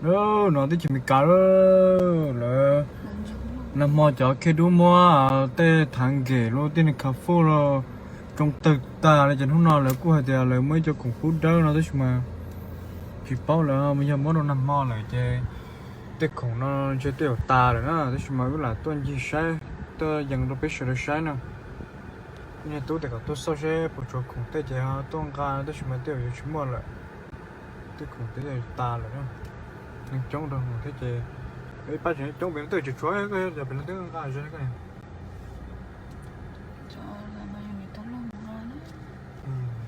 Lub no teb chaws Amelikas lawm. Nag hmo cov khej dub muab tej thav nkem los tej niag kha fuj los tsoo tawg tag li ces hnub no lawv kuj hais tias lawv muaj ib co khoom pub dawb no tab sis mas tsis paub lawm, yog muab rau nag hmo lawm ces tej khoom no ntshe tej zaum tas lawm na, tab sis mas wb lam tuaj ncig saib, tuaj yees rau peb sawv daws saib na. Niag tub tias kom tuaj xauj seb puas tshuav khoom tej ces tuaj nqa tab sis mas tej zaum yuav tsis muaj lawm. Tej khoom tej tas lawm, neeg coob rau thiab ces ib pab tseem coob pem no twb tsis tshuav, koj yog pem no twb nqa ze koj.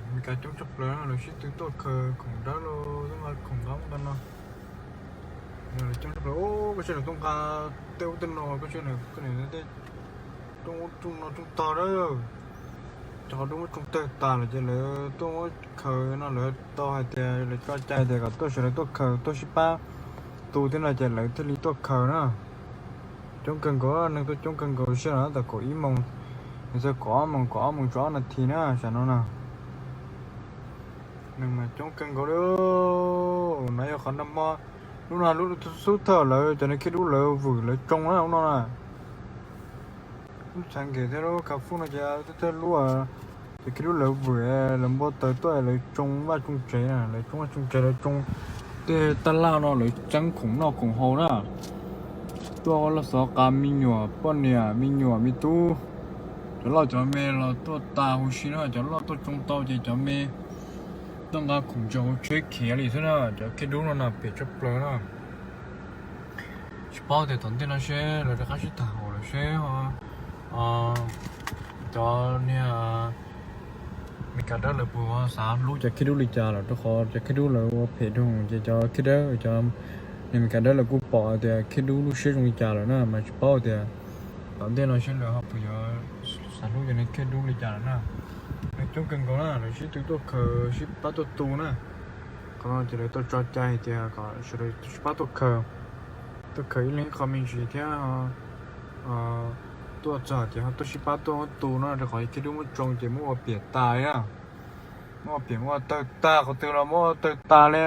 Amelikas coob tshaj plaws lawv sib tw tuaj khaws khoom dawb los tuaj nqa khoom nqa ub nqa no. Lawv coob tshaj plaws, koj saib lawv tuaj nqa tej ub tej no, koj saib tej rooj ub rooj no rooj tog dawb, cov qhov rooj muab tsoo tawg tas lawm ces lawv tuaj muab khaws no, lawv tau hais tias lawv tso cai tias kom tuaj sawv daws tuaj khaws tuaj sib pab tu thiab no ces lawv thiaj li tuaj khaws na. Coob kawg nkaus, neeg tuaj coob kawg nkaus, sij hawm no tau kaum ib moos, nws txog kaum ob moos, kaum ob moos tso ob nas this na, tsam no na. Neeg mas coob kawg nkaus li. No yog qhov nag hmo, lub no lub xub thawj lawv cov niag khej dub lawv vwm lawv tsoo na lub no na. Lub thav nkem thiab lub kha fuj no ces thawj lub, ces khej dub lawv vwm, lawv npau taws tuaj lawv tsoo vaj tsoo tsev na, lawv tsoo vaj tsoo tsev, lawv tsoo tej taj laj no lawv txeeb khoom noj khoom haus na. Tuaj loj xov qa me nyuam poj niam me nyuam me tub, cov loj cov me los tuaj tas huv si na, cov loj tuaj tsoo tau ces cov me tuaj nqa khoom ntsaws hauv tsheb khiav li xwb na, cov khej dub no na phem tshaj plaws na. Tsis paub tias tom ntej no seb lawv rov qab sib tham hauv lawm seb cov niag Amelikas dawb lawv puas xav hlub cov khej dub li cas lawm, rau qhov cov khej dub lawv ua phem dhau ces cov khej dawb, cov niag Amelikas dawb lawv kuj pom tias khej dub lub siab zoo li cas lawm na, mas tsis paub tias tom ntej no seb lawv ho puas yuav xav hlub cov niag khej dub li cas lawm na. Neeg coob kawg nkaus na, lawv sib tw tuaj khaws sib pab tuaj tu na. Qhov no ces lawv tau tso cai hais tias kom sawv daws sib pab tuaj khaws, tuaj khaws ib leeg ib qho me ntsis thiab tuaj txog ces ho tuaj sib pab tuaj tu no, rau qhov khej dub muab tsoo ces muab ua piam tas li na. Muab ua piam muab ua tawg tag, qhov twg los muab ua tawg tas li.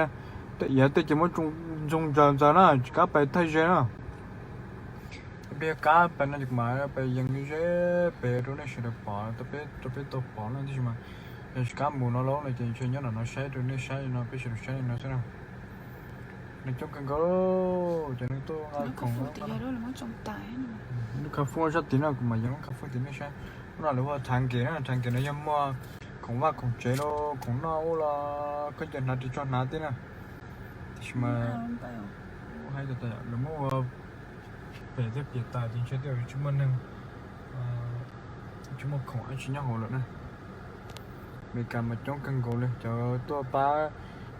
Tej iav tej ces muab tsoo ntxoo ntsaws ntxaws na, tsis kav pais thaij ze na. Peb kav pais no ces kuv mam pais yees ze pem rau nej sawv daws pom, rau peb tau pom na, tab sis mas yog tsis kav mus no lauj no ces ntshe nyob nram no saib rau nej saib li no, peb sawv daws saib li no xwb na. Neeg coob kawg nkaus, cov neeg tuaj nqa khoom. Lub kha fuj sab tid no, kuv mam yees lub kha fuj tim nej saib. Lub no lawv hu ua thav nkem na, thav nkem no yog muaj khoom vaj khoom tsev los khoom noj ub los koj cia hnav ris tsho hnav thiab na. Tab sis mas lawv muab ua phem thiab piam tas ces ntshe tej zaum tsis muaj neeg, tsis muaj khoom dab tsi nyob hauv lawm na. Amelikas mas coob kawg nkaus li, cov tuaj pab,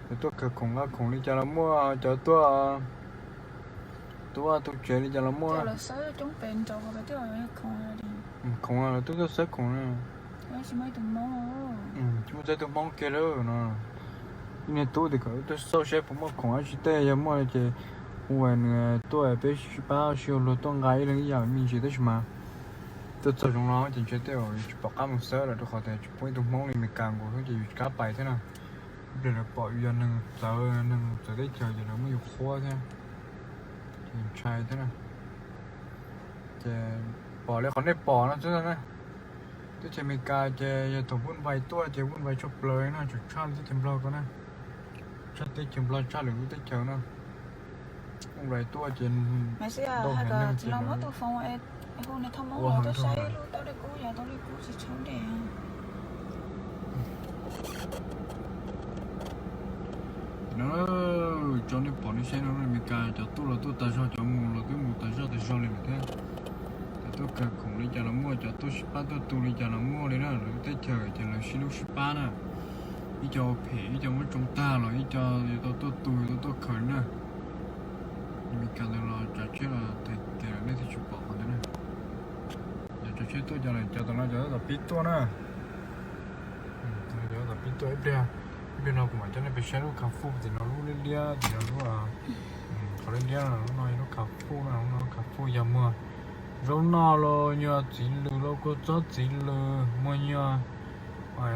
cov tuaj khaws khoom nqa khoom li cas los muaj, cov tuaj tu vaj tu tsev li cas los muaj. Khoom los twb tuaj xawb khoom na. Tsis muaj txawb tus Hmoob kiag lawm no. Ib niag tub tias kom wb tuaj xauj saib puas muaj khoom dab tsi, tej yog muaj ces hu nws tuaj peb sib pab sib ua luag tuaj nqa ib leeg ib yam me ntsis, tab sis mas tuaj txog zoo no ces ntshe tej zaum yus tsis pom qab mus xawb lawm, rau qhov tias tsis pub ib tug Hmoob li Amelikas nkaus xwb ces yus tsis kav pais thiab na. Ib pliag lawv pom yus yog neeg txawv, neeg txawv teb chaws ces lawv muab yus qhuab thiab, ces ntshai thiab na. Ces pom li qhov nej pom no xwb na. Teb chaws Amelikas ces yog thaum vuj vais tuaj ces vuj vais tshaj plaws no, tseem tshaj li teb chaws Nplog ko na. Tshaj teb chaws Nplog tshaj lwm lub teb chaws no. Vuj vais tuaj ces ntau heev neeg ces ua heev dhau. No, tso nej pom nej saib no, Amelikas cov tuaj los tuaj tas zog, cov mus los twb mus tas zog tas zog li lawm thiab. Cov tuaj khaws khoom li cas los muaj, cov tuaj sib pab tuaj tu li cas los muaj li na. Lawv lub teb chaws ces lawv sib hlub sib pab na. Ib co ua phem, ib co muab tsoo tag los ib co yuav tau tuaj tu, yuav tau tuaj khaws li na. Amelikas ntawd los tsav tsheb los thaiv tias nej twb tsis pom qhov ntawd na. Cov tsav tsheb tuaj cov lawm, cov tom no cov tom pib tuaj na. Cov tom pib tuaj ib pliag, ib pliag no kuv mam coj nej pem saib lub kha fuj tim no, lub liab liab tim no, lub qhov liab liab no, lub no yog lub kha fuj na, lub no lub kha fuj yog muag zaub noj los nyuag txiv lws los kua txob txiv lws, muag nyuag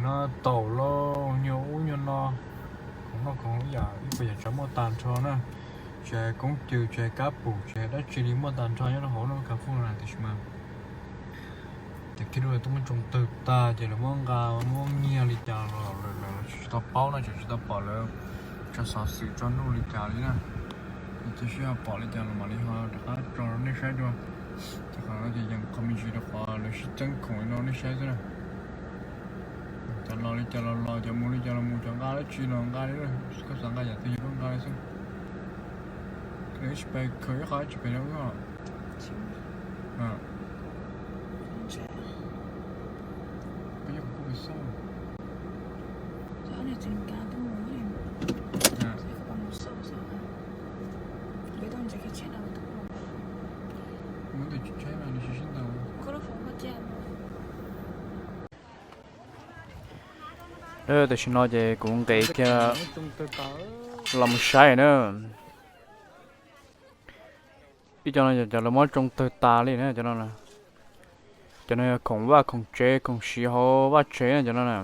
no taum los nyuag ub nyuag no, khoom noj khoom ib yam ib puas yam tsav muaj tag nrho na. tsis hais koob cws, tsis hais kab pum, tsis hais dab tsi li, muaj tag nrho nyob rau hauv no, ka fooj no na. Tiam sis mas ces khib dub lawv twb muab tsoo tawg tag ces lawv muab nqa muab nyiag li cas los lawv tsis tau paub no, tseem tsis tau pom lawv tso xov xwm tso nuj li cas li na. Ces sib ho pom li cas los mam li ho rov qab tso rau nej saib dua. Ces qhov no ces yeej qhov me ntsis rau qhov lawv sib txeeb khoom li no nej saib xwb na. Cov los li cas los los, cov mus li cas los mus, cov nqa dab tsi los nqa li, koj xav nqa yam twg yog koj nqa li xwb. Lawv ib tsis pais khaws ib qho ib tsis pais rau wb os. Peb yog kuv xauj. Muab tus tsis tshaib mas nws sib sib ntau. Tam sim no ces kuv nqis kiag los mus saib na. Ib co no yog cov lawv muab tsoo tawg tas li na cov no. Cov no yog khoom vaj khoom tsev, khoom siv hauv vaj tsev na cov no na.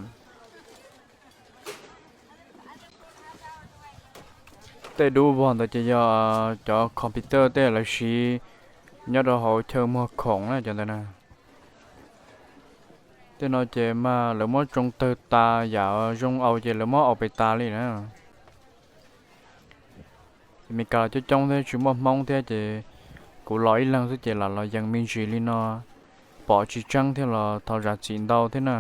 Tej dub vog ntawd ces yog cov computer tej lawv siv nyob rau hauv chaw muag khoom na cov ntawd na. Tej no ces mas lawv muab tsoo tawg tas, yam zoo aus ces lawv muab aus pes tas li na. Ces Meskas los coob coob thiab tsis muaj Hmoob thiab ces kuv los ib leeg xwb ces lam los yees me ntsis li no, pom tsis tseeb thiab los thov zam txim ntau thiab na.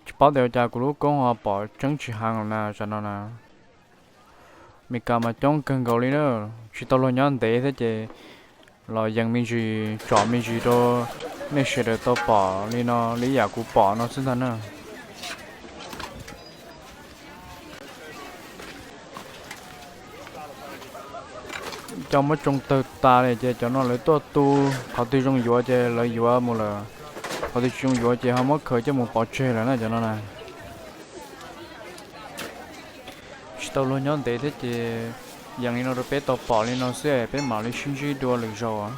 Tsis paub tias ua cas kuv lub koob ho pom tseeb tsis heev na tam no na. Meskas mas coob kawg nkaus li na, tsis tau luag nyob ntev thiab ces los yees me ntsis tsom me ntsis rau nej sawv daws tau pom li no li yam kuv pom no xwb ntag na. Cov muab tsoo tawg tas li ces cov no lawv tuaj tu, qhov twg zoo yuav ces lawv yuav mus lawm, qhov twg tsis zoo yuav ces ho muab khaws coj mus pov tseg lawm na cov no na. Tsis tau luag nyob ntev thiab ces yees li no rau peb tau pom li no xwb, peb mam li sib ntsib dua lwm zaus.